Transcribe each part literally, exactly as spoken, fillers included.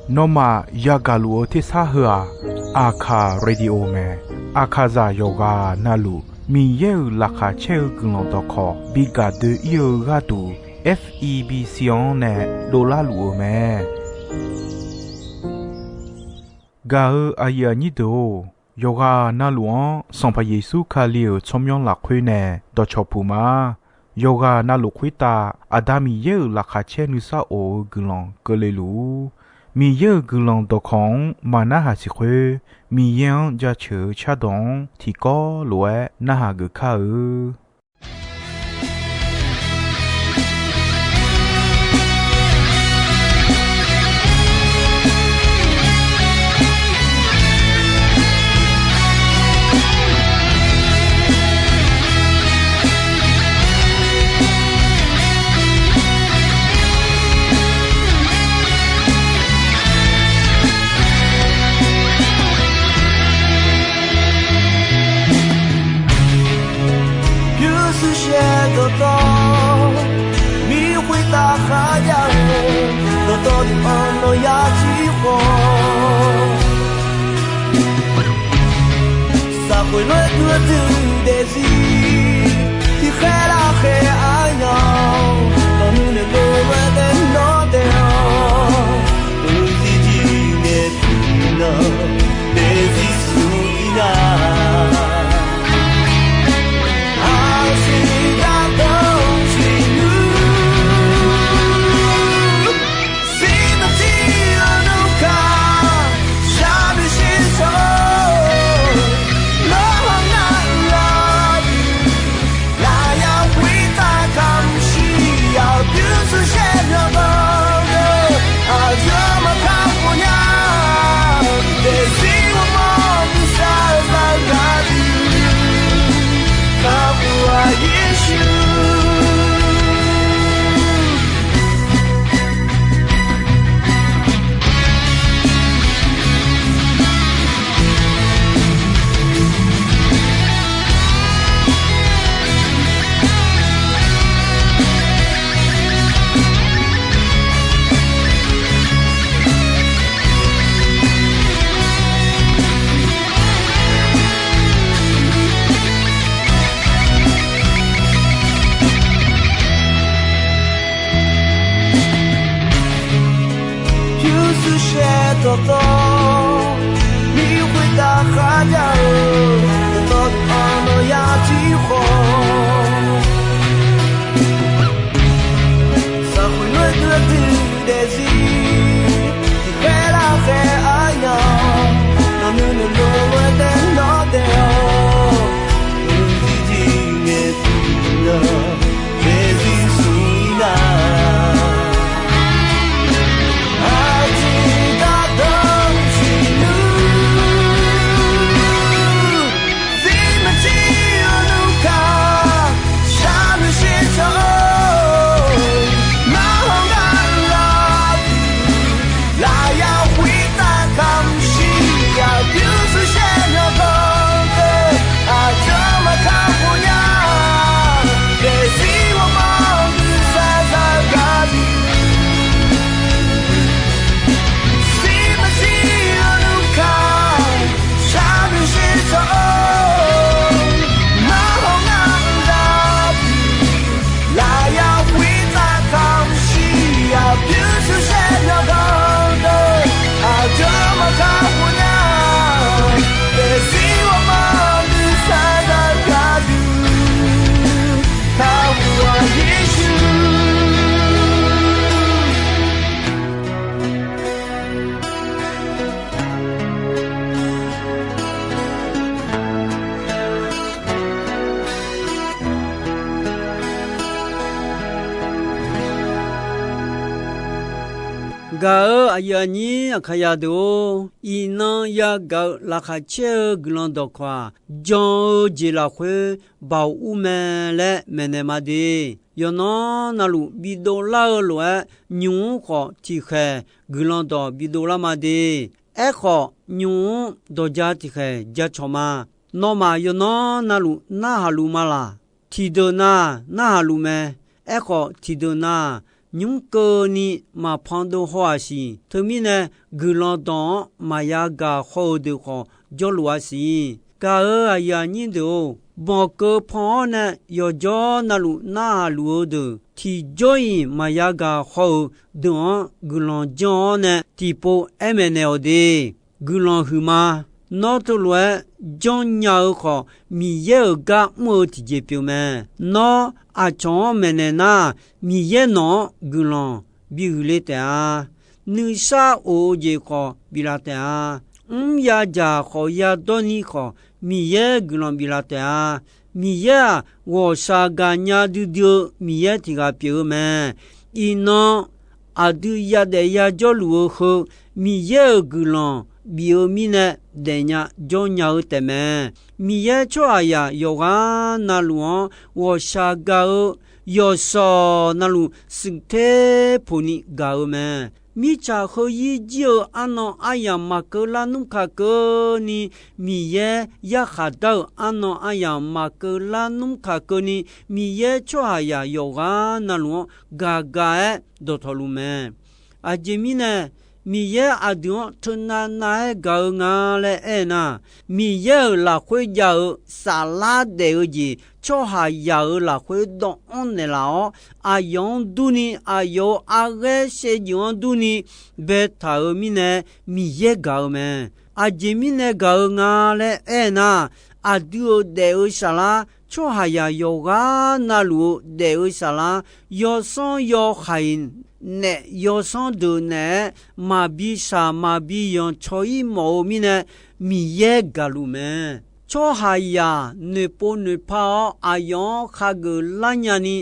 Nawmaf yagaq luf-eu tersar heu-aq, Aqkaq Radio mae. Aqkaqzaq yawqghaq navluf Miqyaer-euq laqkhaq caer-eu guiqlanq dawqkawq bi gaq doe-ir-eu gharduq, F E B C-anr nae dovlar luf-eu mae. Gaq-eu aqyuif aqnyir deuq-or, yawqghaq navluf-anr Sanqpaq Yeqsur Kali-euq tsawrmyanr lafkhoer nae dawqcawq puq ma. Yawqghaq navluf khoertav Aqda Miqyaer-euq laqkhaq caer nuisar of-eu guiqlanq keuvle luf-ur. Miqyaer-euq guiqlanq dawqkawq-anr maq narhaq siq khoer, Miqyaer-anr jaceuq-eu cardawq-anr tiqkawv lof-aer narhaq geuf kar-eu. Pyurshuir shaer dawqtawv, mir khoertav kharjav-eu, dawqtawv tiqpawf nawr yar jir khawf, saqkhoeq lof-aer gui-eu duidzae zir, tiqkhaer lafkhaer aryamq, nawq nuinoeq lof-aer dae nawr daef-awr, uqzir jir ngae tiqnan daefzir smq-ir nar, aqsiq gar danr siq nmr, zir maqzir-eu nmr kaq, shar noeq shir shawr-eu, lawrhaq ngar lar-eu, lafyaq khoertav kamq shir yaq pyurshuir shaer myawqganq deuq, aqyawf maqkar khof nya, daefzir ghawrmawr nuisar-eu zaqkhav dui, kakhof-a Yeqsur. Pyurshuir shaer dawqtawv, mir khoertav kharjav-eu, dawqtawv tiqpawf nawr yar jir khawf, saqkhoeq lof-aer gui-eu duidzae zir, tiqkhaer lafkhaer aryamq, nawq nuinoeq lof-aer dae nawr daef-awr, uqzir jir ngae tiqnan daefzir smq-ir nar, aqsiq gar danr siq nmr, zir maqzir-eu nmr kaq, shar noeq shir shawr-eu, narhaq ngar lar-eu, lafyaq khoertav kamq shir yaq pyurshuir shaer myawqganq deuq, aqyawf maqkar khof nya, daefzir ghawrmawr nuisar zaqkhav dui, zir maqzir-eu nmr kaq, shar noeq shir shawr-eu, narhaq ngar lar-eu, lafyaq khoertav kamq shir yaq pyurshuir shaer myawqganq deuq, aqyawf maqkar khof nya, daefzir ghawrmawr nuisar zaqkhav dui, kakhof-a Yeqsur. Gaq-euq aqyuif aqnyir Aqkaqzaq deuq-or, iqnan yagaq-euq laqkhaq caer-eu guiqlanq dawqkawq-aq, jan-eu jeq lafkhoer baoq ur mae laer maeqnaeq ma de. Yawqnan navluf bidov lar-eu lof-aer, nymq-mr khawf tiqkhaeq guiqlanq dawq bidov lar ma de. Aerkhawf, nymq-mr dawqja tiqkhaeq jacawq ma. Nawmaf yawqnan navluf narhaq luf ma laq? Tiqdeuq nav narhaq luf mae. Aerkhawf, tiqdeuq nav nymr keuvni maqpan dov haw-aq siq. Teumirnae, guiqlanq dawq-anr maqya gaq haw-eu deuq khawf jawrluf-a siq. Gaq-euq aqyuif aqnyir deuq-or, banq keuv pan-awr nae yawqjawr navluf narhaq luf-eu deuq, tiqjawr-iq maqya gaq haw-euq deuq-anr guiqlanq janr-awr nae tiqpov aer maeqnaeq-awq de. Guiqlanq huiqma. Nawr teulof-aer janrnya-eu khawf, Miqyaer-euq gar mr-eu tiqjeq pyeuf mae. Nawr aqcawq-anr maeqnaeq nar, Miqyaer nawq-anr guiqlanq bihuiq le taef-a. Nuisar of-eu jeq khawf biflaf taef-a. Mr yadzaq khawf yadawr ni khawf, Miqyaer guiqlanq biflaf taef-a. Miqyaer-aq, ghawqshaq gaqnya duidui-eu Miqyaer tiq ghaq pyeuf-eu mae. Iqnan aqdui yadaef yajawrluf-eu heu, Miqyaer-euq guiqlanq bif-eu mirnae daefnya jawrnya-eu taefmae. Miqyaer tsawrhaqzaq yawqghaq navluf-anr ghawqshaq gaq-eu yawqshawq navluf shuif ter poq ni gaq-eu mae. Mirtsaq heu yir jir-eu arnan aryamq maqkeuv lar nmr kaq keuvni, Miqyaer yarkhaq dar-euq arnan aryamq maqkeuv lar nmr kaq keuvni, Miqyaer tsawrhaqzaq yawqghaq navluf-anr gaq gaq-aer dawqtawq luf mae. Aqjeq mirnae, Miqyaer aqdui-anr teunav nav-aer gaq-eu nga laer aer nar, Miqyaer-euq lafkhoer jav-eu saflar daef-eu jeq tsawrhaqzaq-euq lafkhoer dawvanr naeqlaf-awr, aqyawf-anr durni, aqyawf-euq arghaer shaevdzeuf-anr durni baetaq-euq mirnae, Miqyaer gaq-eu mae. Aqjeq mirnae gaq-eu nga laer aer nar, aqdui-euq daef-eu saflar, tsawrhaqzaq yawqghaq navluf-eu daef-eu saflar, yawsanr yawhaiq naef yawsanr deuq naeq-aer maqbi shaq maqbi yanq caw-ir mawf-eu mirnae, Miqyaer gaqluf mae. Tsawrhaqzaq noeqpov noeqpar-awr aqyawf-anr khageuf lar nyani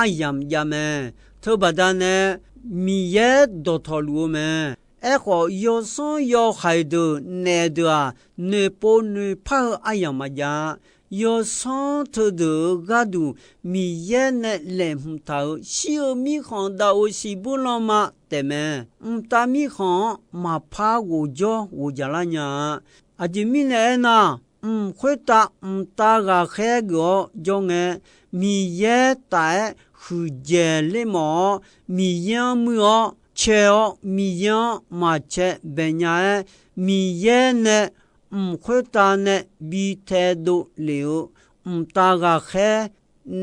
aryamq jav mae. Teubaqda nae Miqyaer dawqtawq luf-eu mae. Aerkhawf, yawsanr yawhaiq deuq naef deuq-aq, noeqpov noeqpar-eu aryamq maqjav-a. Yawsanr teudeuq-euq gharduq Miqyaer nae laeqhmq taq-euq shir-eu mirkhanq dav-eu siqbuir lanma taefmae. Mqtav mirkhanq-anr maqpar ghofjawr ghof jaqlar nya-a. Aqjeq mirnae aernar, mq khoertav mqtav ghaqkhaer geuf-awr jawr ngae, Miqyaer taf-aer huiqdzaeq lermawf-awr, Miqyaer-anr muir-awr cae-awr, Miqyaer-anr maqcae baeqnya-aer, Miqyaer nae mq khoertav nae bi taedov lef-eu mqtav ghaqkhaer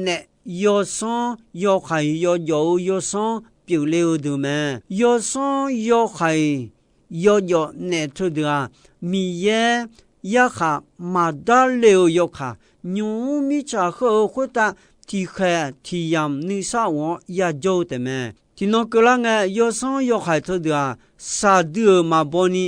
naef yawsanr yawhaiq yawjawf-eu yawsanr pyeufle-eu deuq mae. Yawsanr yawhaiq yawjawf naef teudeuq-aq, Miqyaer yarkhaq maqdar le-eu yawkaq, nymq-mr mirtsaq heu-eu khoertav tiqkhaeq tiqyamq nuisar of-awr yajawr-eu taefmae. Tiqnan keuvlar ngae, yawsanr yawhaiq teudeuq-aq, shaqdui-euq maqbaw ni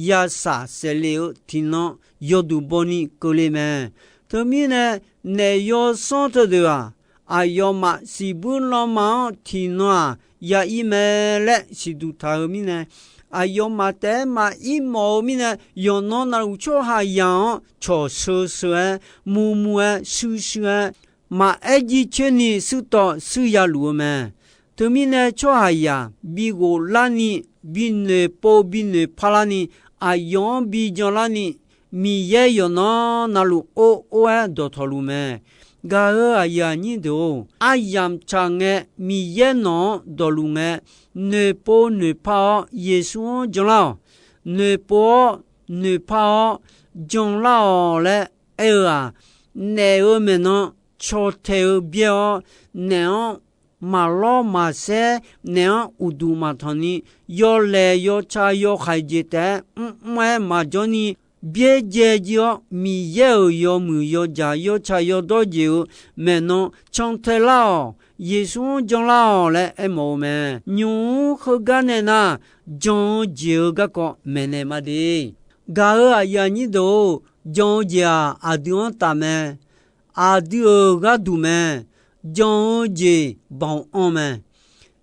yashaq saef le-eu tiqnan yawduq baw ni keuvle mae. Teumirnae, naef yawsanr teudeuq-aq, aqyawfmaf siqbuir lanma-anr tiqnan-aq ya ir mae laer siqduq taq-eu mirnae, aqyawfmaf taef-aer maqir mawf-eu mirnae, yawqnan navluf tsawrhaqzaq-anr cawq sheu sheu-aer, muv muv-aer, shuir shuir-aer, maqaer jircoer ni shuir tawv shuir ya luf-eu mae. Teumirnae tsawrhaqzaq bi ghoflar ni, bi noeqpov bi noeqpar lar ni, aqyawf-anr bi jan lar ni, Miqyaer yawqnan navluf or or-aer dawqtawq luf mae. Gaq-euq aqyuif aqnyir deuq-or, aryamq tsaq ngae Miqyaer nawq-anr dawqluf ngae, noeqpov noeqpar-awr Yeqsur-anr janlar-awq. Noeqpov-awr noeqpar-awr janlar-awq laer aer-eu-aq, naef-euq maeqnan caw tae-eu byaer-awr, naef-anr maqlawr maqsaer, naef-anr uqduq maqtanq ni, yawlaeq yawtsaq yawhaiq jeq taef-aer mrmr-aer maqjawr ni, byaerdzae jir-awr, Miqyaer-euq yawmuiq yawjaq yawtsaq yawdawr jeq-euq maeqnan can tae lar-awq. Yeqsur-anr janlar-awq laer aermawf-eu mae. Nymq-mr heugar nae nar, jan-eu jeq-eu garkawv maeqnaeq ma de. Gaq-euq aqyuif aqnyir deuq-or, jan-eu jeq-aq, aqdui-anr taf mae. Aqdui-euq gharduq mae. Jan-eu jeq baoq anr mae.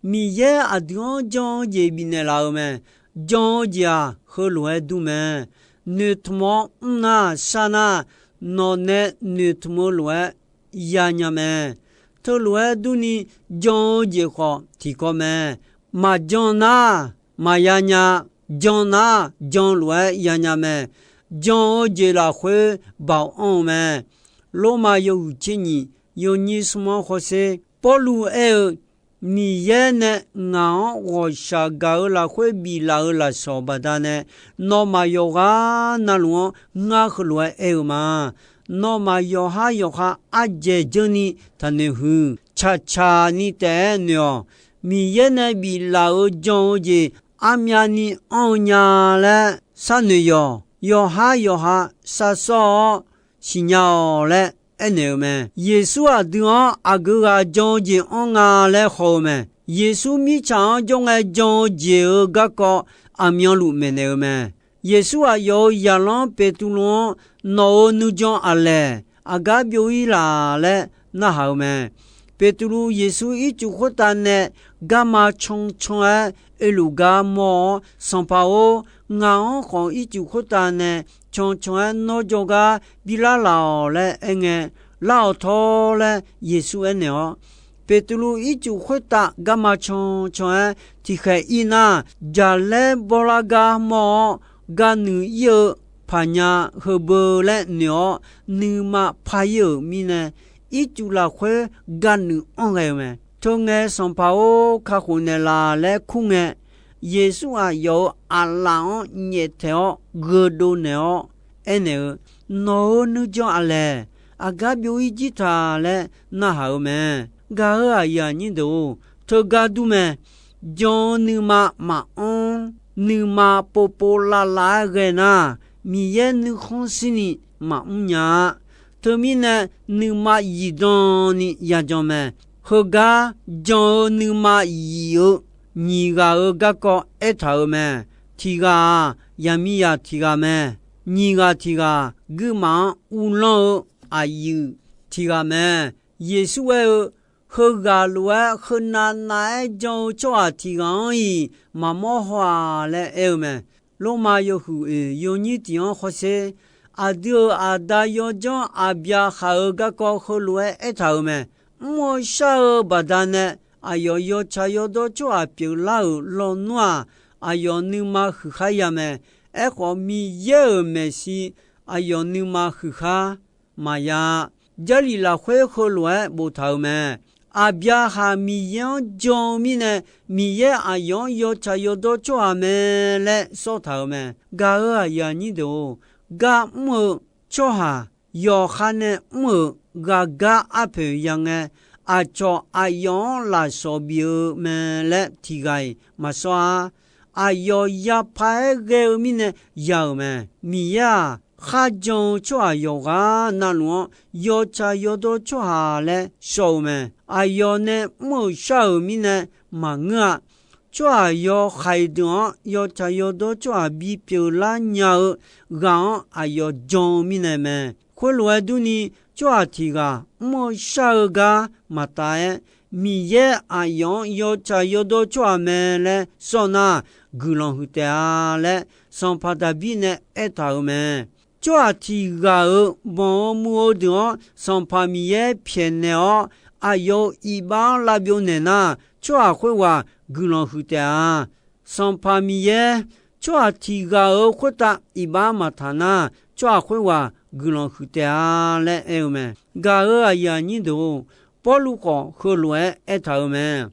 Miqyaer aqdui-anr jan-eu jeq bifnaeq laf-euq mae. Jan-eu jeq-aq, heulof-aer dur mae. Noeqtmq-awr mr nar, shar nar, nawq nae noeqtmq-eu lof-aer yanya mae. Teulof-aer durni, jan-eu jeq khawf tiqkawv mae. Maqjan nar, maqya nya. Jan nar, jan lof-aer yanya mae. Jan-eu jeq lafkhoer baoq anr-eu mae. Lormav yawhuiq tser nyiq, yawnyir smr-anr hawsher. Pawrluv aer-eu, Miqyaer nae ngaq-anr ghawqshaq gaq-eu lafkhoer biflaf-euq lafsawq baqdanae, nawmaf yawqghaq navluf-anr ngar heulof-aer aer-eu ma. Nawmaf yawqhar yawqha ardzaeq dzeur ni taqnoeq huiq. Tsaqtsaq ni taef-aer noeq-awq. Miqyaer nae biflaf-euq jan-eu jeq armyavni anr-eu nya laer sharnoeq yawq. Yawqhar yawqha sharsawr-awr siqnya-awq laer aernaeq-eu mae. Yeqsur aqdui-anr aqgeu ghaq jan-eu jeq anr nga laer haw-eu mae. Yeqsur mirtsaq-anr jawr ngae jan-eu jeq-euq garkawv aqmyanluf maeqnaeq-eu mae. Yeqsur aqyawf-euq zaqlanr Beqtuvluv-anr, Nawq-euq nuijan aqlaeq aqgar byov-ir laf laer narhaq-eu mae. Beqtuvluv Yeqsur ircuf khoertav nae garma cancan-aer oeluf gar mawr-awr, Sanqpaq-or, ngaq-anr khawf ircuf khoertav nae cancan-aer nawr jawrgar bilar laf-awq laer aerngae, Lar-awq tawr laer Yeqsur aernaeq-awr, Beqtuvluv ircuf khoertav garma cancan-aer tiqkhaeq ir nar, jaqlaer bawrlar gar mawr-awr, ganuiq ir-eu paqnya heubeu laer noeq-awr, nuima par ir-euq mirnae, ircuf lafkhoer ganuiq anr ghae-eu mae. Teungae, Sanqpaq-or, kakhof naeqlaf laer kur ngae, Yeqsur aqyawf-euq aqlaf-anr nyaeftaeq-awr gheudov naeq-awr aernaeq-eu, Nawq-euq nuijan aqlaeq aqgar byov-ir jir taq laer narhaq-eu mae. Gaq-euq aqyuif aqnyir deuq-or, teugar dur mae. Jan-eu nuima maqanr, nuima povpov lavlav-aer ghae nar, Miqyaer nuikhanr shirni maqmr nya-a. Teumirnae, nuima zifdan ni yajan mae. Heugar jan-eu nuima zif-eu nyiq ghaq-euq garkawv aertaq-euq mae. Tiq ghaq-aq, yaqmiqzaq tiq ghaq mae. Nyiq ghaq tiq ghaq, guirmaf-anr uvlanr-eu aqyuif tiq ghaq mae. Yeqsur aer-eu, Heughaq lof-aer heunav nav-aer jan-eu tsawrhaq tiq ghaq-anr-iq maqmawr haw-aq laer aer-eu mae. Lormav yawhuiq oeq yawnyir tiq-anr hawsher, aqdui-euq aqda yawdzanr Aqbyaqhaq-euq garkawv heulof-aer aertaq-euq mae. Mr-eu shar-eu baqdanae aqyawf yawtsaq yawdawr tsawrhaq pyeuflar-euq lawnmr-aq, aqyawf nuima huiq khar ya mae. Aerkhawf, Miqyaer-euq maeqshi aqyawf nuima huiq khar maqya-a. Jarlif lafkhoer heulof-aer boftaq-euq mae. Aqbyaqhaq Miqyaer-anr jan-eu mirnae, Miqyaer aqyawf-anr yawtsaq yawdawr tsawrhaq mae laer sawr taq-euq mae. Gaq-euq aqyuif aqnyir deuq-or, gar mr-eu tsawrhaq yawqha nae mr-euq ghaqgar arpoeq ya ngae, aqcawq aqyawf-anr lafsawq bif-eu mae laer tiq ghaq-iq maqsawr-a. Aqyawf yapar-aer ghae-eu mirnae ya-euq mae. Miqyaer-aq, kharjan-eu tsawrhaq yawqghaq navluf-anr yawtsaq yawdawr tsawrhaq laer shawr-eu mae. Aqyawf nae mr-euq shar-euq mirnae maqngeur-a. Tsawrhaq yawhaiq deuq-anr yawtsaq yawdawr tsawrhaq bipyeuf lar nya-eu ghaq-anr aqyawf jan-eu mirnae mae. Khoerlof-aer durni, tsawrhaq tiq ghaq mr-eu shar-eu gar maqtaf-aer, Miqyaer aqyawf-anr yawtsaq yawdawr tsawrhaq mae laer sawr nar, guiqlanq huiq taef-a laer, sanqpaq Daqbir nae aertaq-euq mae. Tsawrhaq tiq ghaq-euq banq-eu muiq-eu deuq-anr Sanqpaq Miqyaer pyaeqnaeq-awr, aqyawf-euq iqbax-anr lavbyov naeq nar, tsawrhaq khoerghaq guiqlanq huiq taef-a. Sanqpaq Miqyaer, tsawrhaq tiq ghaq-euq khoertav iqbax maqtaq nar, tsawrhaq khoerghaq guiqlanq huiq taef-a laer aer-eu mae. Gaq-euq aqyuif aqnyir deuq-or, Pawrluv khawf heulof-aer aertaq-euq mae.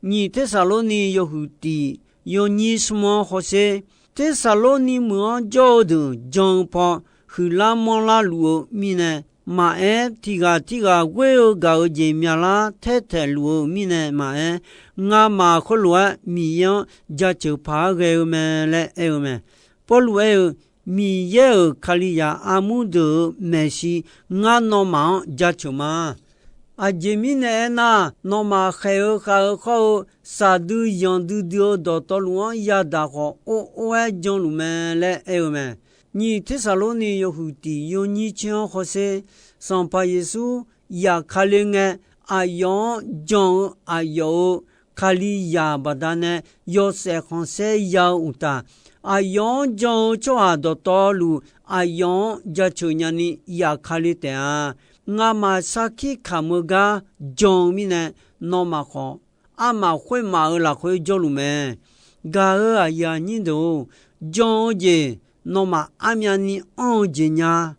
Nyiq Tersaqlorni yawhuiq tiq yawnyir smr-anr hawsher, Tersaqlorni meuq-anr jawr-eu deuq jan-eu paw huiqlar manrlar luf-eu mirnae maqaer, tiq ghaq tirghaq ghoer-eu gaq-eu jeq myalar taertaeq luf-eu mirnae maqaer, ngamaf khoerlof-aer Miqyaer-anr jaceuq paq-aer ghae-eu mae laer aer-eu mae. Pawrluv aer-eu, Miqyaer-euq Kalizaq armur deuq-euq maeqshi ngar nawmaf-anr jaceuq ma. Aqjeq mirnae aernar, nawmaf khaeq-eu khav-eu khawr-eu, saqdui yanqdui dui-eu dawqtawvluf-anr yadaq khawf or or-aer janluf mae laer aer-eu mae. Nyiq Tersaqlorni yawhuiq tiq yawnyir tser-anr hawsher, Sanqpaq Yeqsur yaf Kali ngae, aqyawf-anr jan-eu aqyawf-euq Kalizaq baqdanae yawshaef khanqsaer ya-eu uqtaf, aqyawf-anr jan-eu tsawrhaq dawqtawvluf aqyawf-anr jaceuq nyani yaf Kali taef-a. Ngamaf sarkir kamq-eu gar jan-eu mirnae, nawmaf khawf armaf khoermaf-euq lafkhoer jawrluf mae. Gaq-euq aqyuif aqnyir deuq-or, jan-eu jeq nawmaf armyavni anr-eu jeq nya.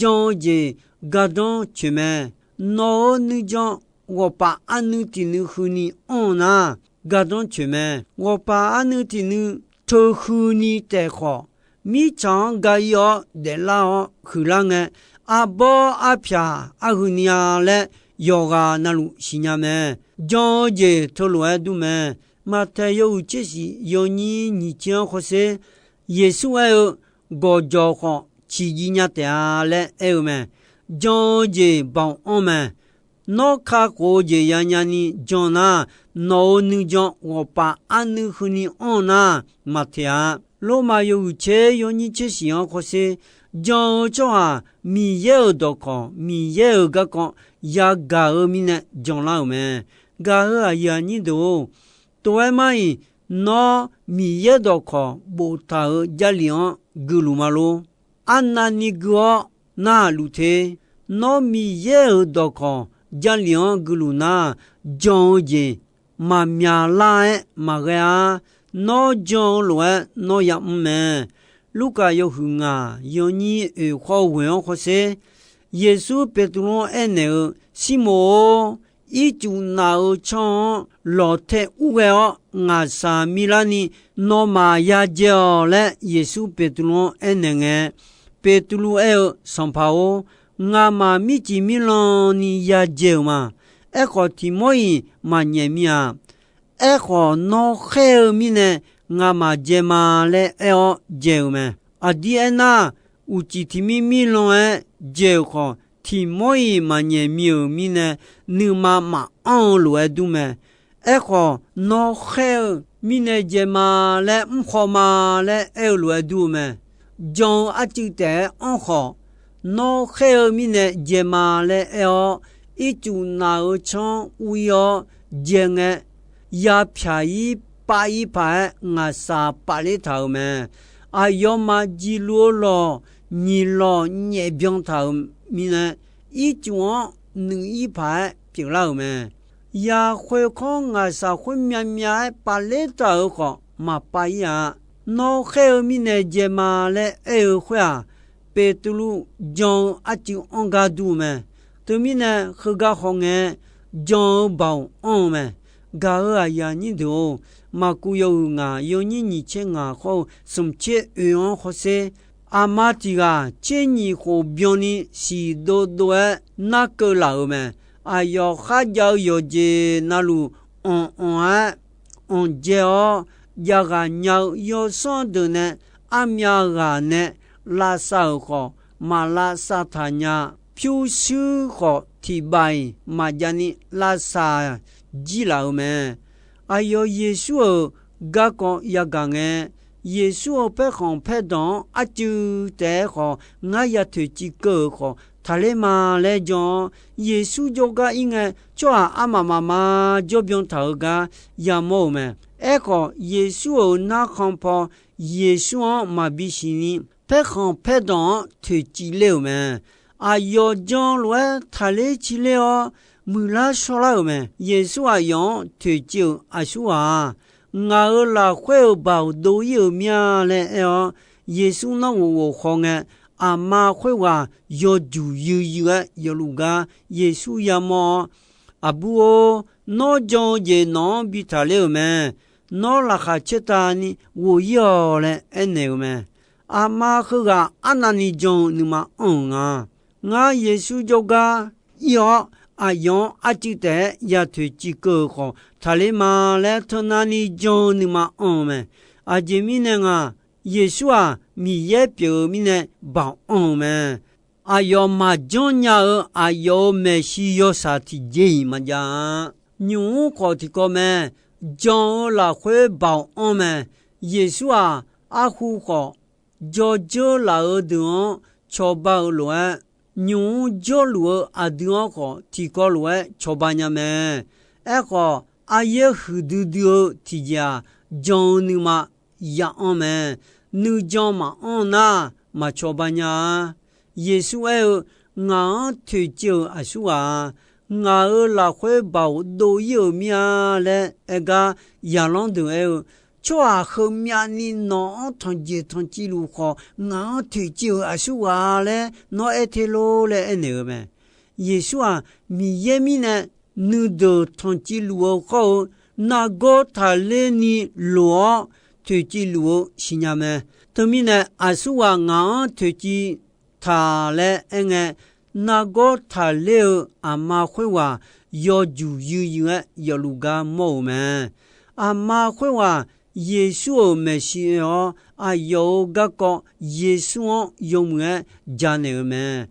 Jan-eu jeq gardanr coeq mae. Nawq-euq nuijan ghawqpaf arnuiv tiq nuiv huini anr-eu nar, gardanr coeq mae. Ghawqpaf arnuiv tiq nuiv teu huini taef khawf, mirtsaq-anr ga-ir-awr daeflar-awr huiqlar ngae, arbawr arpyaq arhuini-a laer yawqghaq navluf siqnya mae. Jan-eu jeq teulof-aer dur mae. Maqtaeq yawhuiq tser shif yawnyir nyiq tser-anr hawsher, Yeqsur aer-eu, Gawqjawq khawf ciqjiv nya taef-a laer aer-eu mae. Jan-eu jeq baoq anr mae. Nawr kakhof-eu jeq yanya ni jan nar, nawq-euq nuijan ghawqpaf arnuiv huini anr nar, maqteq-a. Lormav yawhuiq tser yawnyir tser shif-anr hawsher, jan-eu tsawrhaq Miqyaer-euq dawqkawq, Miqyaer-euq garkawv yagaq-eu mirnae janlar-euq mae. Gaq-euq aqyuif aqnyir deuq-or, tov-aer mar-iq, nawr Miqyaer dawqkawq boftaq-euq Jarlif-anr guiluf ma lor. Arnavni gui-awr narhaq luf te. Nawr Miqyaer-euq dawqkawq Jarlif-anr guiluf nar, jan-eu jeq maqmyaq lar-aer maqghae-ar. Nawr jan-eu lof-aer nawr yamr mae. Lurkaf yawhuiq ngaq yawnyir oeq khawr ghoeq-anr hawsher, Yeqsur Beqtuvluv-anr aernaeq-eu, Sirmoq-or, ircuf naf-euq tsanr-anr lawqtae urghae-awr ngaqshaq mirlarni nawmaf yadzae-awq laer Yeqsur Beqtuvluv-anr aernaeq ngae, Beqtuvluv aer-eu, Sanqpaq-or, ngamaf mircif mirlan ni yadzae-euq ma. Aerkhawf, tiq mawr-iq maqnyaef mir-a. Aerkhawf, nawr khaer-eu mirnae ngamaf dzae ma laer aer-awr dzae-euq mae. Aqdir aernar, uqcif tiq mir mir lan-aer dzae-euq khawf, tiq mawr-iq maqnyaef mir-euq mirnae, nuima maqanr-eu lof-aer dur mae. Aerkhawf, nawr khaer-eu mirnae dzae ma laer mrkhaw ma laer aer-eu lof-aer dur-eu mae. Jan-eu arcuiv taef-aer anr khawf, nawr khaer-eu mirnae dzae ma laer aer-awr, ircuf naf-euq tsanr ur-ir-awr dzae ngae, yapyaq-ir pav-ir paq-aer ngaqshaq pafler taq-euq mae. Aqyawfmaf jiqluf-eu lawq nyiq lawq nyaef byan taq-euq mirnae, ircuf-anr nuiq-ir paq-aer pyeuflar-euq mae. Yaqkhoer kanr ngaqshaq khoer myavmyav-aer pafler taq-euq khawf maqpav-ir-a. Nawr khaer-eu mirnae dzae ma laer aer-eu khoer-aq, Beqtuvluv jan-eu arcuiv anr gar dur-eu mae. Teumirnae, heugar hawngae jan-eu baoq anr-eu mae. Gaq-euq aqyuif aqnyir deuq-or, Maqkuv yawhuiq ngaq yawnyir nyiq tser ngaq khawr-eu smq tser oe-anr hawsher, aqma tiq ghaq tser nyiq khof byanni siq dovdov-aer narkeuv laf-euq mae. Aqyawf kharjav-eu yawqjeq navluf anq anq-aer anqdzae-awr, javghaq nya-eu yawsanr deuq nae armyav ghaq nae lavsav-euq khawf, maq lavsav taq nya. Pyurshuir khawf, tiq baf-iq maqjavni lavsav jir laf-euq mae. Aqyawf Yeqsur-euq garkawv yagaq ngae, Yeqsur-euq paerkhanq paerdanq-anr arcuiv taef-aer khawf, ngar ya toeqciv keuv-euq khawf taqler ma laer jan-awr, Yeqsur jawrgar ir ngae, tsawrhaq armaf mafma jawr byan taq-euq gar yamawr-euq mae. Aerkhawf, Yeqsur-euq narkhan paw Yeqsur-anr maqbi siqni, paerkhanq paerdanq-anr toeqciv ler-euq mae. Aqyawf jan lof-aer taqler ciler-awr, muiqlar shawrlar-euq mae. Yeqsur aqyawf-anr toeqciv-euq aqsurghaq-aq, ngaq-euq lafkhoer-euq baoq dov-ir-euq mir-a laer aer-awr, Yeqsur nanrghof ghof hawngae, aqma khoerghaq yawjuq yuiv yuiv-aer yawfluf gar Yeqsur yamawr-awr, Aqbur-or, nawr jan-eu jeq nawq-anr bi taqler-euq mae. Nawr laqkhaq caertavni ghof-ir-awq laer aernaeq-euq mae. Aqma heughaq arnavni jan-eu nuima anr-euq nga. Ngar Yeqsur jawrgar ir-awr, aqyawf-anr arcuiv taef-aer ya toeqciv keuv-euq khawf taqler ma laer teunavni jan-eu nuima anr-eu mae. Aqjeq mirnae nga, Yeqsur-aq, Miqyaer pyeuf-eu mirnae baoq anr-eu mae. Aqyawf maqjanr nya-eu aqyawf-euq maeqshi yawshaq tiqjeq-iq maqjav-a. Nymq-mr khawf tiqkawv mae. Jan-eu lafkhoer baoq anr mae. Yeqsur-aq, arhu khawf, jawrdzeur laf-euq deuq-anr cawba-eu lof-aer, nymq-mr jawrluf-eu aqdui-anr khawf tiqkawv lof-aer cawba nya mae. Aerkhawf, aryaer huiqdui dui-eu tiqjeq-aq, jan-eu nuima ya anr mae. Nuijan maqanr nar, maq cawba nya-a. Yeqsur aer-eu, Ngaq-anr toeqciv-euq aqsurghaq-aq, ngaq-euq lafkhoer baoq dov-ir-euq mir-a laer aer gar, yaqlanr deuq aer-eu, Tsawrhaq heumyavni nawq-anr tanqjeq tanqciv luf khawf, ngaq-anr toeqciv-euq aqsurghaq laer nawr aer te lor laer aernaeq-eu mae. Yeqsur-aq, Miqyaer mirnae nuideuq tanqciv luf-eu khawr-eu, nargawr taqler ni loq-awr toeqciv luf-eu siqnya mae. Teumirnae, aqsurghaq ngaq-anr toeqciv taq laer aerngae, nargawr taqler-eu aqma khoerghaq yawjuq yuiryuir-aer yawfluf gar mawr-euq mae. Aqma khoerghaq Yeqsur-euq maeqshi oe-awr, aqyawf-euq garkawv Yeqsur-anr yawmuiq-aer janaeq-eu mae.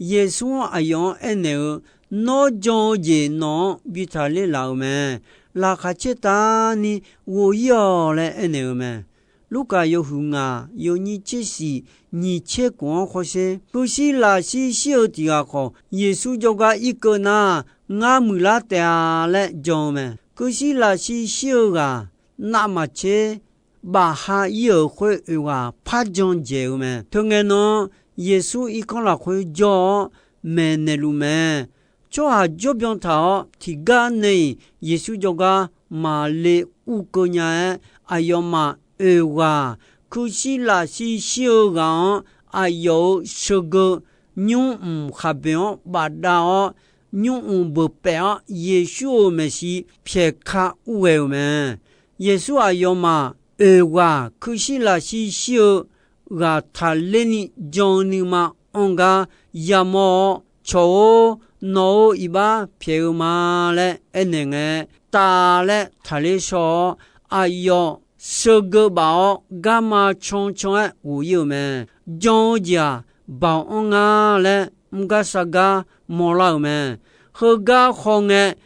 Yeqsur-anr aqyawf-anr aernaeq-eu, Nawr jan-eu jeq nawq-anr bi taqler laf-euq mae. Laqkhaq caertavni ghof-ir-awq laer aernaeq-eu mae. Lurkaf yawhuiq ngaq, yawnyir tser shif, nyiq tser khof-anr khawrsher, kuirshir lafshir shir-eu tiq ghaq khawf, Yeqsur jawrgar irkeuv nar, ngar muiqlar taef-a laer jan-eu mae. Kuirshir lafshir shir-eu ghaq, navmaqtser bafha ir-euq khoer oeq ghaq par jan dzaeq-eu mae. Teungae nan, Yeqsur irkanr lafkhoer jawr-awr maeqnaeq luf mae. Tsawrhaq jawrbyan taq-awr, tiqgar nae-iq Yeqsur jawrgar maqle urkeuv nya-aer, aqyawfmaf oeq ghaq, kuirshir lafshir shir-eu ghaq-anr aqyawf-euq sheugeu nymrmq khaqboeq-anr bafdav-awr, nymrmq beuq paef-awr Yeqsur-euq maeqshi pyaeq ka urghae-euq mae. Yeqsur aqyawfmaf oeq ghaq kuirshir lafshir shir-eu ghaq taqler ni jan-eu nuima anr gar yamawr-awr, Cawq-or, nawq-euq iqbax pyaeq-eu ma laer aernaeq ngae, tav laer taqler shaw-awr, aqyawf sheugeu baf-awr garma cancan-aer ghof-ir-euq mae. Jan-eu jeq-aq, baoq anr nga laer mr gar sar gar mawrlar-euq mae. Heugar hawngae,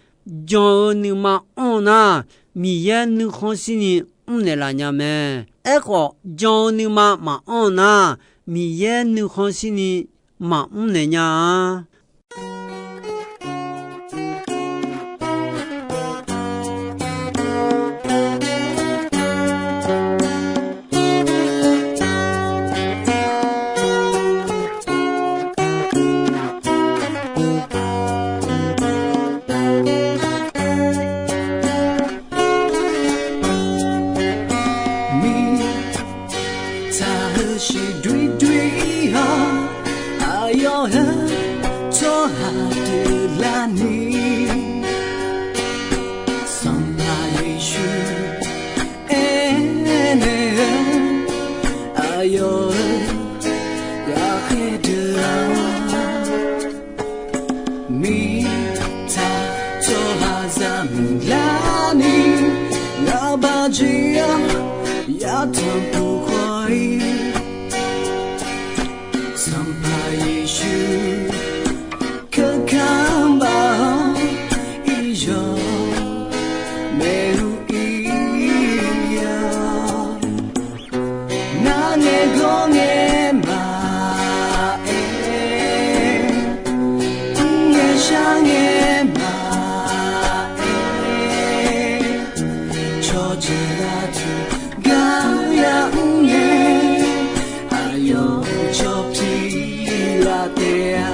jan-eu nuima anr nar, Miqyaer nuikhanr shirni mrnaeq laf nya mae. Aerkhawf, jan-eu nuima maqanr nar, Miqyaer nuikhanr shirni maqmr naeq nya-a. Mirtsaq heu shiq doer doer-awr, aqyawf heu tsawrhaq deuq larni, Sanqpaq Yeqsur aernaeq-eu, aqyawf-euq ghaqkhaer deuq-aq, mirtsaq tsawrhaqzaq muiqlarni, ghaqbaqjeq-anr yatanq puq khawf-ir, Sanqpaq Yeqsur keuka baq-awr, iqyawq maeqhu ir-a. Ngar ngaeqgawr ngae maqaer, mr ngae shar ngae maqaer, cawqjeq lavtuq gar yamr ngae, aqyawf cawq piq laf taef-a.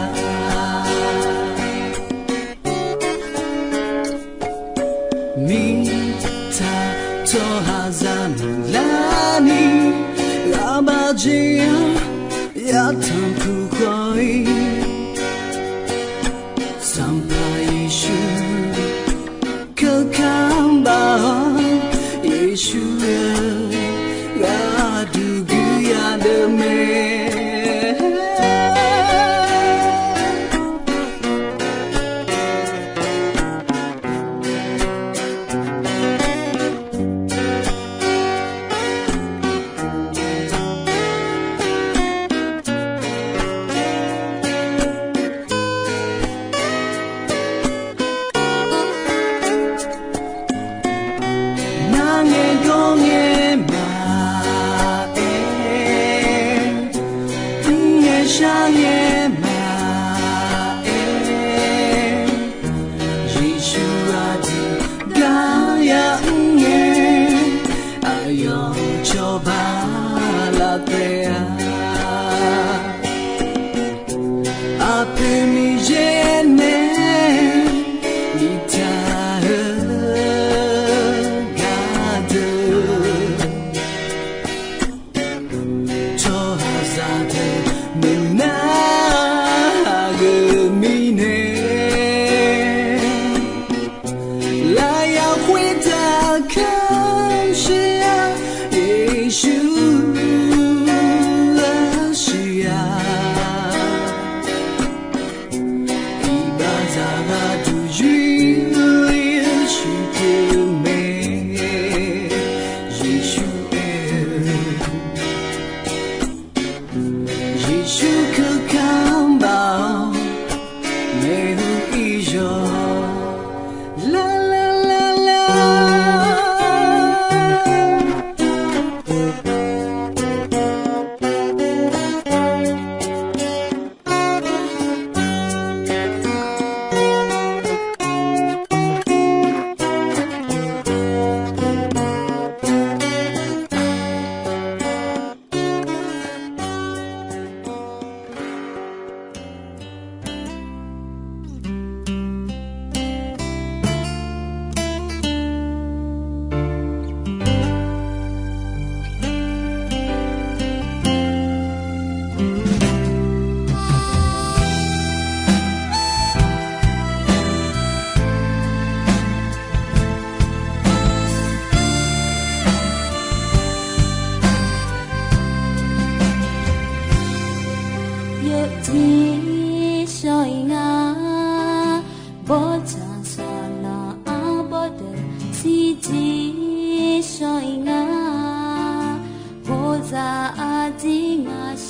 Mirtsaq tsawrhaqzaq muiqlarni, ghaqbaqjeq-anr yatanq puq khawf-ir, Sanqpaq Yeqsur keuka baq-awr, Yeqsur-eu gharduq guiqya deuq mae. Ngar ngaeqgawr ngae maqaer,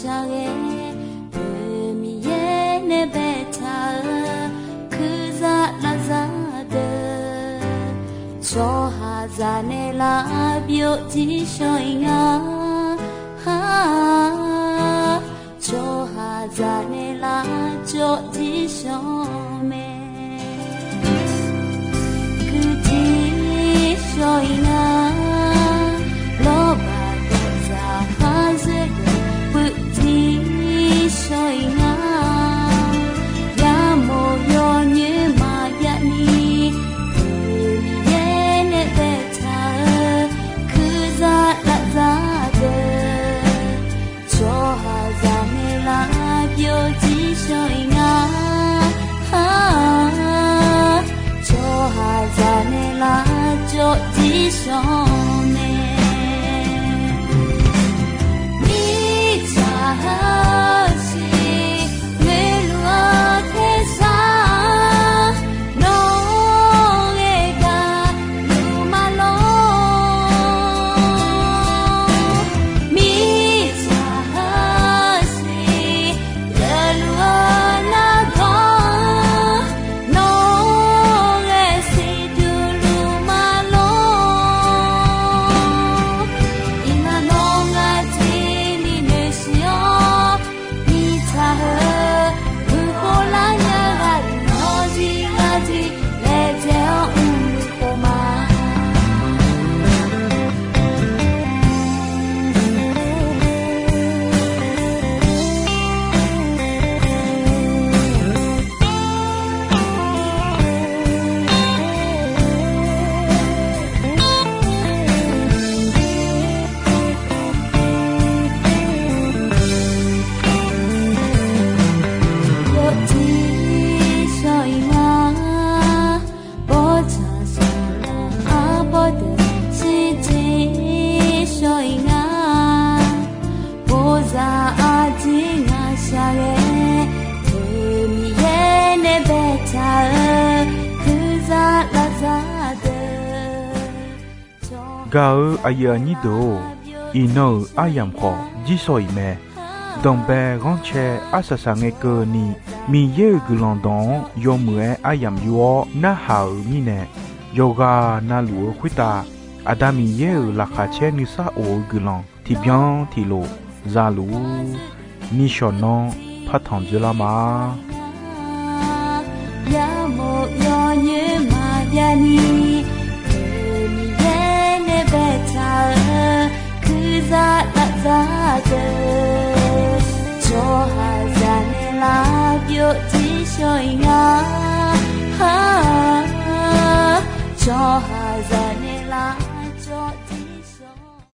shar-aer, Miqyaer nae baetaq-euq kuirza lavzar deuq, tsawrhaqzaq nae lavbyov jir shawr-iq nga. Tsawrhaqzaq nae lavjawr jir shawr mae. Kuir jir shawr-iq nga. Lawrbaq dawqzaq kharzoer deuq puiv jir shawr-iq nga. Yamawr yawnyoer maqjav ni, Miqyaer nae baetaq-euq kuirza lavzar deuq, tsawrhaqzaq nae lavbyov jir shawr-iq nga. Tsawrhaqzaq nae lavjawr jir shawr mae. Mirtsaq heusiq ngoeqluf-eu tersar, nawq-euq gharduq maqlawr. Mirtsaq heusiq geufluf-eu nargawr, nawq-euq ghae siqduq luf maqlawr. Iqmalavnav tiqni noeqsiq-awr, mirtsaq heu guiqkhov lar nya gharduq nawq-eu zir gharduq laejae-awr mrluf khof ma. Yawjir shawr-iq nga. Bawrtsanq sanqbof arbawr deuq shirjir shawr-iq nga. Bawrzaq arjir ngaq shaqghae, Miqyaer nae baetaq-euq kuirza lavzar deuq. Gaq-eu aqyuif aqnyir deuq-or, iqnan-euq aryamq khawf jir shawr-iq mae. Danqbae ghanrcae arsaq saq ngae keuvni, Miqyaer-euq guiqlanq dawq-anr yawmuiq-aer aryamq yur-awr narhaq-euq mirnae, yawqghaq navluf-eu khoertav Aqda Miqyaer-euq laqkhaq caer nuisar of-eu guiqlanq tiqbyan tiqlof za luf-ur. Nishawq nanr partanq dzoerlar ma. Yamawr yawnyoer maqjav ni, Miqyaer nae baetaq-euq kuirza lavzar deuq, tsawrhaqzaq nae lavbyov jir shawr-iq nga. Tsawrhaqzaq nae